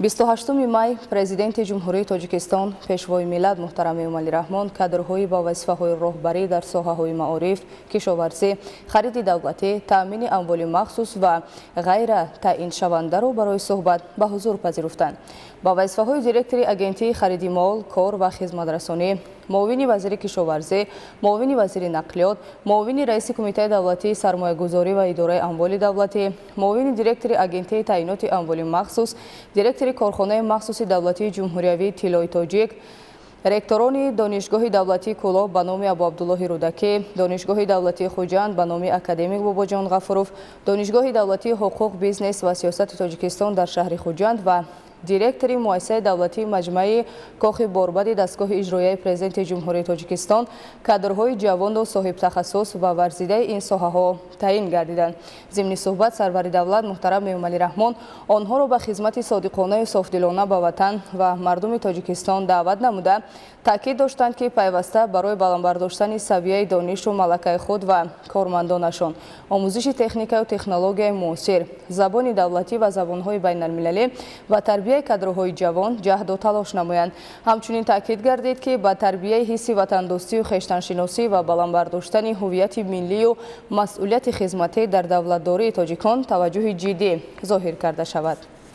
28 май Президенти Ҷумҳурии Тоҷикистон, Пешвои миллат муҳтарам Эмомалӣ Раҳмон кадрҳои ба вазифаҳои роҳбарӣ дар соҳаҳои маориф, кишоварзӣ, хариди давлатӣ, таъмини амволи махсус ва ғайра таъиншавандаро барои суҳбат ба ҳузур пазируфтанд. Ба вазифаҳои директори Агентии хариди мол, кор ва хизматрасонӣ, муовини вазири кишоварзӣ, муовини вазири нақлиёт, муовини раиси Кумитаи давлатии сармоягузорӣ ва идораи амволи давлатӣ, муовини директори Агентии таъиноти амволи махсус, директори корхонаи махсуси давлатии ҷумҳуриявии «Тиллои тоҷик», ректорони Донишгоҳи давлатии Кӯлоб ба номи Абуабдуллоҳи Рӯдакӣ, Донишгоҳи давлатии Хуҷанд ба номи академик Бобоҷон Ғафуров, Донишгоҳи давлатии ҳуқуқ, бизнес ва сиёсати Тоҷикистон дар шаҳри Хуҷанд ва директори Муассисаи давлатии маҷмӯаи Кохи Борбади дастгоҳи иҷроияи Президенти Ҷумҳурии Тоҷикистон кадрҳои ҷавону соҳибтахассус ва варзидаи ин соҳаҳо таъин гардиданд. Зимни суҳбат сарвари давлат муҳтарам Эмомалӣ Раҳмон онҳоро ба хизмати содиқонаю софдилона ба ватан ва мардуми Тоҷикистон даъват намуда, таъкид доштанд, ки пайваста барои баландбардоштани савияи донишу малакаи худ ва кормандонашон, омӯзиши техникаю технологияи муосир, забони давлатӣ ва забонҳои байналмилалӣ ва тарбияи кадрҳои ҷавон ҷаҳду талош намоянд. Ҳамчунин таъкид гардид, ки ба тарбияи ҳисси ватандӯстию хештаншиносӣ ва баландбардоштани ҳуввияти миллию масъулияти хизматӣ дар давлатдории тоҷикон таваҷҷӯҳи ҷиддӣ зоҳир карда шавад.